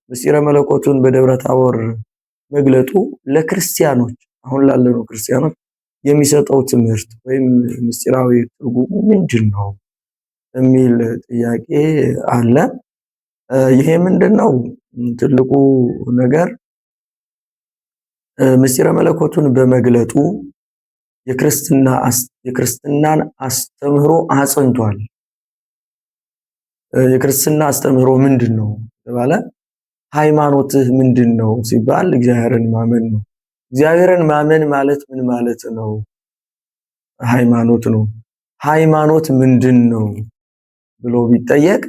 ምስጢረ መለኮቱን በደብረ ታቦር መግለጡ ለክርስቲያኖች፣ አሁን ላለነው ክርስቲያኖች የሚሰጠው ትምህርት ወይም ምስጢራዊ ትርጉሙ ምንድን ነው የሚል ጥያቄ አለ። ይሄ ምንድን ነው? ትልቁ ነገር ምስጢረ መለኮቱን በመግለጡ የክርስትናን አስተምህሮ አጽንቷል። የክርስትና አስተምህሮ ምንድን ነው ተባለ፣ ሃይማኖትህ ምንድን ነው ሲባል እግዚአብሔርን ማመን ነው። እግዚአብሔርን ማመን ማለት ምን ማለት ነው? ሃይማኖት ነው። ሃይማኖት ምንድን ነው ብሎ ቢጠየቅ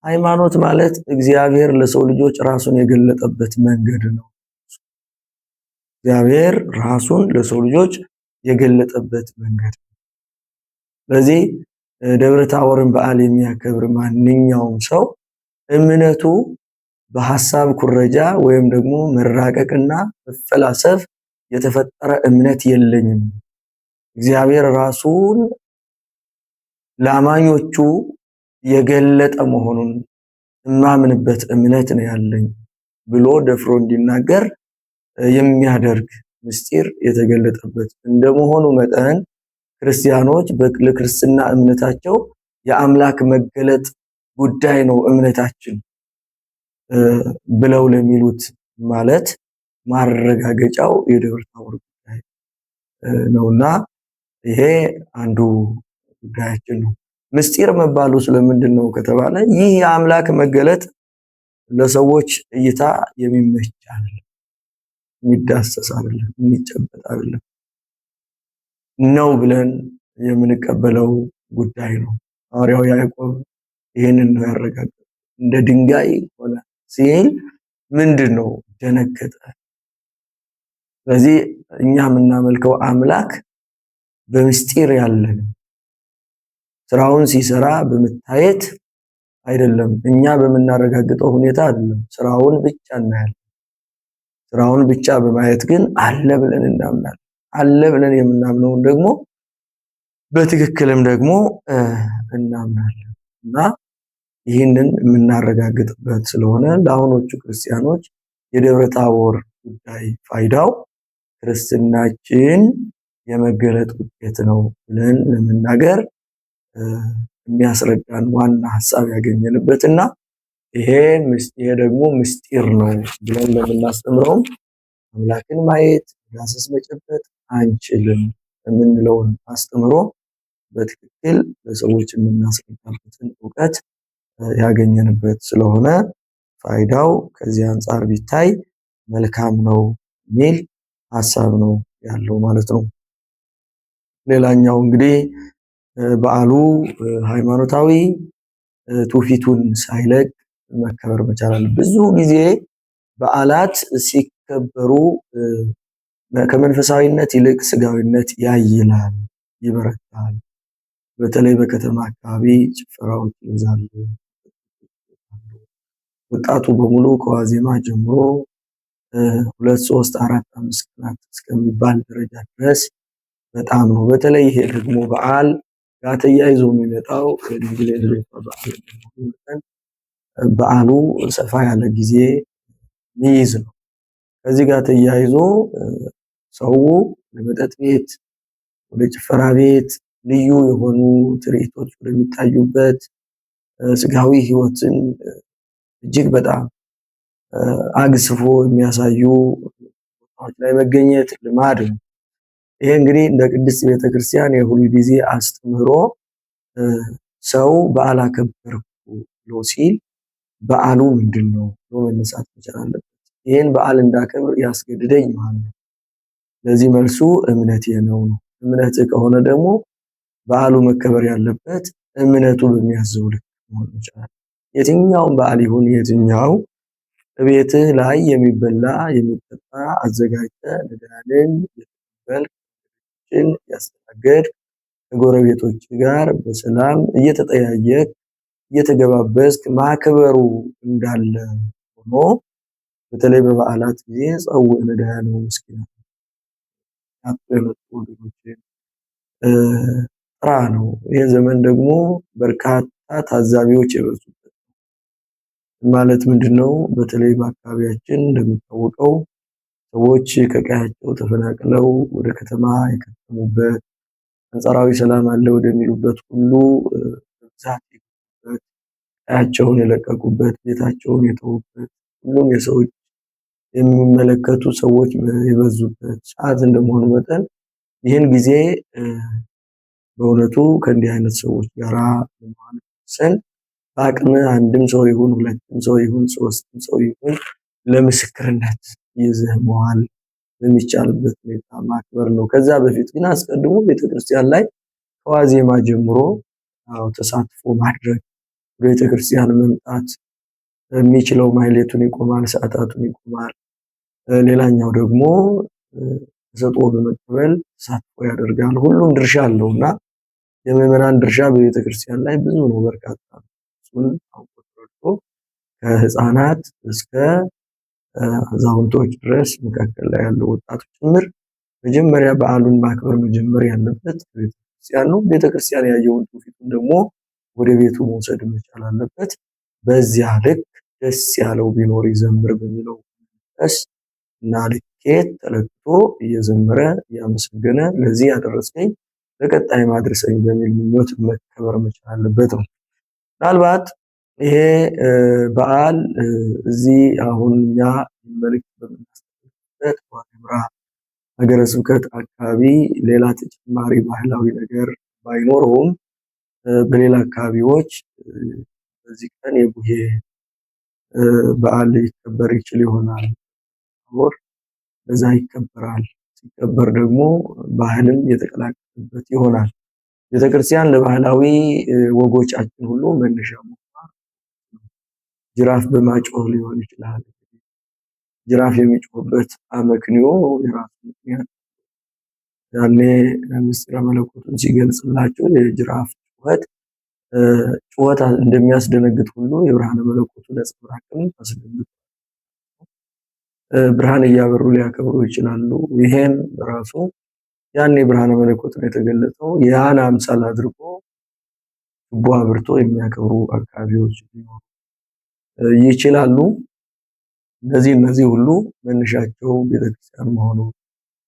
ሃይማኖት ማለት እግዚአብሔር ለሰው ልጆች ራሱን የገለጠበት መንገድ ነው። እግዚአብሔር ራሱን ለሰው ልጆች የገለጠበት መንገድ ነው። ስለዚህ ደብረ ታቦርን በዓል የሚያከብር ማንኛውም ሰው እምነቱ በሐሳብ ኩረጃ ወይም ደግሞ መራቀቅና መፈላሰፍ የተፈጠረ እምነት የለኝም፣ እግዚአብሔር ራሱን ለአማኞቹ የገለጠ መሆኑን የማምንበት እምነት ነው ያለኝ ብሎ ደፍሮ እንዲናገር የሚያደርግ ምስጢር የተገለጠበት እንደመሆኑ መጠን ክርስቲያኖች ለክርስትና እምነታቸው የአምላክ መገለጥ ጉዳይ ነው እምነታችን ብለው ለሚሉት ማለት ማረጋገጫው የደብረ ታቦር ጉዳይ ነውና ይሄ አንዱ ጉዳያችን ነው። ምስጢር መባሉ ስለምንድን ነው ከተባለ ይህ የአምላክ መገለጥ ለሰዎች እይታ የሚመች አይደለም፣ የሚዳሰስ አይደለም፣ የሚጨበጥ አይደለም ነው ብለን የምንቀበለው ጉዳይ ነው። ሐዋርያው ያዕቆብ ይህንን ነው ያረጋገጠው። እንደ ድንጋይ ሆነ ሲል ምንድን ነው? ደነገጠ። ስለዚህ እኛ የምናመልከው አምላክ በምስጢር ያለ ነው። ስራውን ሲሰራ በመታየት አይደለም፣ እኛ በምናረጋግጠው ሁኔታ አይደለም። ስራውን ብቻ እናያለን። ስራውን ብቻ በማየት ግን አለ ብለን እናምናለን። አለ ብለን የምናምነውን ደግሞ በትክክልም ደግሞ እናምናለን እና ይህንን የምናረጋግጥበት ስለሆነ ለአሁኖቹ ክርስቲያኖች የደብረ ታቦር ጉዳይ ፋይዳው ክርስትናችን የመገለጥ ውጤት ነው ብለን ለመናገር የሚያስረዳን ዋና ሀሳብ ያገኘንበትና ይሄ ደግሞ ምስጢር ነው ብለን ለምናስተምረውም አምላክን ማየት፣ ዳሰስ፣ መጨበጥ አንችልም የምንለውን አስተምሮ በትክክል ለሰዎች የምናስረዳበትን እውቀት ያገኘንበት ስለሆነ ፋይዳው ከዚህ አንጻር ቢታይ መልካም ነው የሚል ሀሳብ ነው ያለው ማለት ነው። ሌላኛው እንግዲህ በዓሉ ሃይማኖታዊ ትውፊቱን ሳይለቅ መከበር መቻል አለ። ብዙ ጊዜ በዓላት ሲከበሩ ከመንፈሳዊነት ይልቅ ስጋዊነት ያይላል፣ ይበረታል። በተለይ በከተማ አካባቢ ጭፈራዎች ይበዛሉ። ወጣቱ በሙሉ ከዋዜማ ጀምሮ 2፣ 3፣ 4፣ 5 ቀናት እስከሚባል ደረጃ ድረስ በጣም ነው። በተለይ ይሄ ደግሞ በዓል ጋር ተያይዞ የሚመጣው የድንግል የልደቷ በዓል መጠን በዓሉ ሰፋ ያለ ጊዜ የሚይዝ ነው። ከዚህ ጋር ተያይዞ ሰው ወደ መጠጥ ቤት፣ ወደ ጭፈራ ቤት፣ ልዩ የሆኑ ትርኢቶች ወደሚታዩበት ስጋዊ ሕይወትን እጅግ በጣም አግስፎ የሚያሳዩ ቦታዎች ላይ መገኘት ልማድ ነው። ይሄ እንግዲህ እንደ ቅድስት ቤተክርስቲያን የሁል ጊዜ አስተምህሮ ሰው በዓል አከበርኩ ብሎ ሲል በዓሉ ምንድን ነው ብሎ መነሳት መቻል አለበት። ይህን በዓል እንዳከብር ያስገድደኝ ማለት ነው። ለዚህ መልሱ እምነቴ ነው ነው። እምነት ከሆነ ደግሞ በዓሉ መከበር ያለበት እምነቱ በሚያዘው ልክ መሆን ይችላል። የትኛውም በዓል ይሁን የትኛው እቤትህ ላይ የሚበላ የሚጠጣ አዘጋጅተህ ነዳያንን እየተቀበልክ እያስተናገድክ ከጎረቤቶች ጋር በሰላም እየተጠያየቅ እየተገባበዝክ ማክበሩ እንዳለ ሆኖ በተለይ በበዓላት ጊዜ ጸውዕ ነዳያነ ወምስኪናት ወገኖችን ጥራ ነው። ይህ ዘመን ደግሞ በርካታ ታዛቢዎች የበዙበት ነው። ማለት ምንድን ነው? በተለይ በአካባቢያችን እንደሚታወቀው ሰዎች ከቀያቸው ተፈናቅለው ወደ ከተማ የከተሙበት፣ አንጻራዊ ሰላም አለ ወደሚሉበት ሁሉ በብዛት የገቡበት፣ ቀያቸውን የለቀቁበት፣ ቤታቸውን የተዉበት፣ ሁሉም የሰዎች የሚመለከቱ ሰዎች የበዙበት ሰዓት እንደመሆኑ መጠን ይህን ጊዜ በእውነቱ ከእንዲህ አይነት ሰዎች ጋር ለመዋል በአቅም አንድም ሰው ይሁን ሁለትም ሰው ይሁን ሶስትም ሰው ይሁን ለምስክርነት ይዘህ መዋል በሚቻልበት ሁኔታ ማክበር ነው። ከዛ በፊት ግን አስቀድሞ ቤተክርስቲያን ላይ ከዋዜማ ጀምሮ ተሳትፎ ማድረግ፣ ቤተክርስቲያን መምጣት፣ የሚችለው ማህሌቱን ይቆማል፣ ሰዓታቱን ይቆማል። ሌላኛው ደግሞ ተሰጥኦ በመቀበል ተሳትፎ ያደርጋል። ሁሉም ድርሻ አለውና የምዕመናን ድርሻ በቤተክርስቲያን ላይ ብዙ ነው፣ በርካታ ነው። እሱን አውቆ ተረድቶ ከህፃናት እስከ አዛውንቶች ድረስ መካከል ላይ ያለው ወጣቱ ጭምር መጀመሪያ በዓሉን ማክበር መጀመር ያለበት ቤተክርስቲያን ነው። ቤተክርስቲያን ያየውን ትውፊቱን ደግሞ ወደ ቤቱ መውሰድ መቻል አለበት። በዚያ ልክ ደስ ያለው ቢኖር ይዘምር በሚለው መንፈስ እና ልኬት ተለክቶ እየዘመረ እያመሰገነ ለዚህ ያደረሰኝ ለቀጣይ ማድረሰኝ በሚል ምኞት መከበር መቻል አለበት ነው። ምናልባት ይሄ በዓል እዚህ አሁን እኛ መልእክት በምናስተላልፍበት ዋግኽምራ ሀገረ ስብከት አካባቢ ሌላ ተጨማሪ ባህላዊ ነገር ባይኖረውም በሌላ አካባቢዎች በዚህ ቀን የቡሄ በዓል ሊከበር ይችል ይሆናል። በዛ ይከበራል። ሲከበር ደግሞ ባህልም የተቀላቀለበት ይሆናል። ቤተክርስቲያን ለባህላዊ ወጎቻችን ሁሉ መነሻ ጅራፍ በማጮህ ሊሆን ይችላል። ጅራፍ የሚጮህበት አመክንዮ የራሱ ምክንያት፣ ያኔ ምስጢረ መለኮቱን ሲገልጽላቸው የጅራፍ ጩኸት ጩኸት እንደሚያስደነግጥ ሁሉ የብርሃነ መለኮቱ ነጸብራቅም አስደንግጥ ብርሃን እያበሩ ሊያከብሩ ይችላሉ። ይሄም ራሱ ያኔ ብርሃነ መለኮት ነው የተገለጸው። ያን አምሳል አድርጎ ችቦ አብርቶ የሚያከብሩ አካባቢዎች ሊኖሩ ይችላሉ። እነዚህ ሁሉ መነሻቸው ቤተክርስቲያን መሆኑ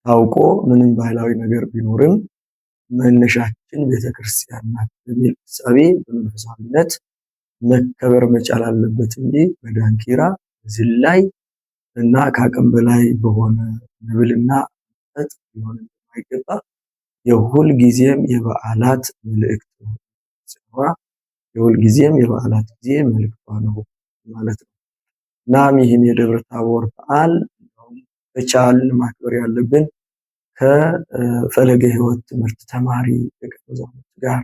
ታውቆ ምንም ባህላዊ ነገር ቢኖርም መነሻችን ቤተክርስቲያን ናት በሚል እሳቤ በመንፈሳዊነት መከበር መቻል አለበት እንጂ በዳንኪራ፣ ዝላይ እና ከአቅም በላይ በሆነ መብልና መጠጥ ሊሆን እንደማይገባ የሁል ጊዜም የበዓላት መልእክት ነው። የሁል ጊዜም የበዓላት ጊዜ መልእክቷ ነው ማለት ነው። እናም ይህን የደብረ ታቦር በዓል በቻልን ማክበር ያለብን ከፈለገ ሕይወት ትምህርት ተማሪ ደቀ መዛሙርት ጋር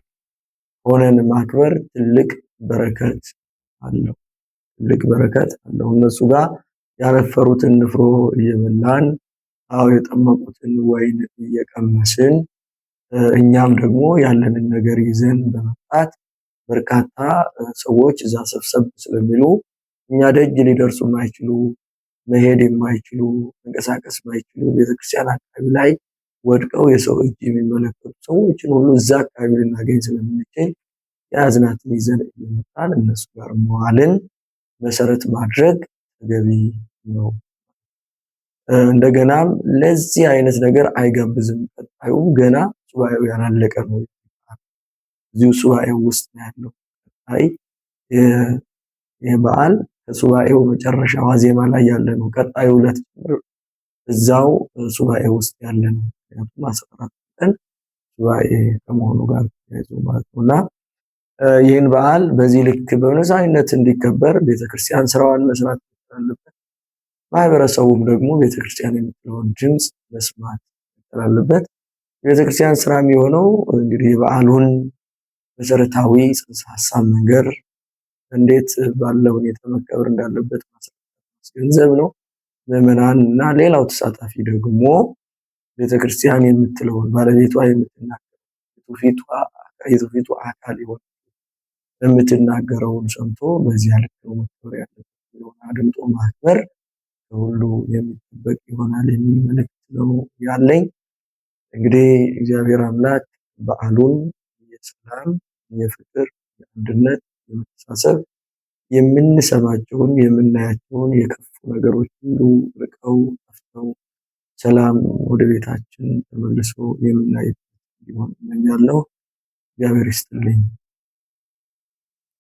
ሆነን ማክበር ትልቅ በረከት አለው። ትልቅ በረከት አለው። እነሱ ጋር ያነፈሩትን ንፍሮ እየበላን፣ አዎ የጠመቁትን ወይን እየቀመስን፣ እኛም ደግሞ ያለንን ነገር ይዘን በመምጣት በርካታ ሰዎች እዛ ሰብሰብ ስለሚሉ እኛ ደጅ ሊደርሱ የማይችሉ፣ መሄድ የማይችሉ፣ መንቀሳቀስ የማይችሉ፣ ቤተክርስቲያን አካባቢ ላይ ወድቀው የሰው እጅ የሚመለከቱ ሰዎችን ሁሉ እዛ አካባቢ ልናገኝ ስለምንችል የያዝናትን ይዘን እየመጣን እነሱ ጋር መዋልን መሰረት ማድረግ ተገቢ ነው። እንደገናም ለዚህ አይነት ነገር አይጋብዝም። ቀጣዩም ገና ሱባኤው ያላለቀ ነው። እዚሁ ሱባኤው ውስጥ ነው ያለው። አይ ይህ በዓል ከሱባኤው መጨረሻ ዋዜማ ላይ ያለ ነው። ቀጣዩ ዕለት እዛው ሱባኤ ውስጥ ያለ ነው። ምክንያቱም 14 ቀን ሱባኤ ከመሆኑ ጋር ተያይዞ ማለት ነው። እና ይህን በዓል በዚህ ልክ በመንፈሳዊነት እንዲከበር ቤተክርስቲያን ስራዋን መስራት አለበት። ማህበረሰቡም ደግሞ ቤተክርስቲያን የምትለውን ድምፅ መስማት አለበት። ቤተክርስቲያን ስራ የሚሆነው እንግዲህ የበዓሉን መሰረታዊ ጽንሰ ሀሳብ መንገር፣ እንዴት ባለ ሁኔታ መከበር እንዳለበት ማስገንዘብ ነው። ምዕመናን እና ሌላው ተሳታፊ ደግሞ ቤተክርስቲያን የምትለውን፣ ባለቤቷ የምትናገረው፣ የትውፊቱ አካል የሆነ የምትናገረውን ሰምቶ በዚያ ልክ ነው መከበር ያለበት አድምጦ ማክበር ከሁሉ የሚጠበቅ ይሆናል የሚል መልእክት ነው ያለኝ። እንግዲህ እግዚአብሔር አምላክ በዓሉን የሰላም፣ የፍቅር፣ የአንድነት፣ የመተሳሰብ፣ የምንሰማቸውን የምናያቸውን የከፉ ነገሮች ሁሉ ርቀው ጠፍተው ሰላም ወደ ቤታችን ተመልሶ የምናይበት እንዲሆን እመኛለሁ። እግዚአብሔር ይስጥልኝ።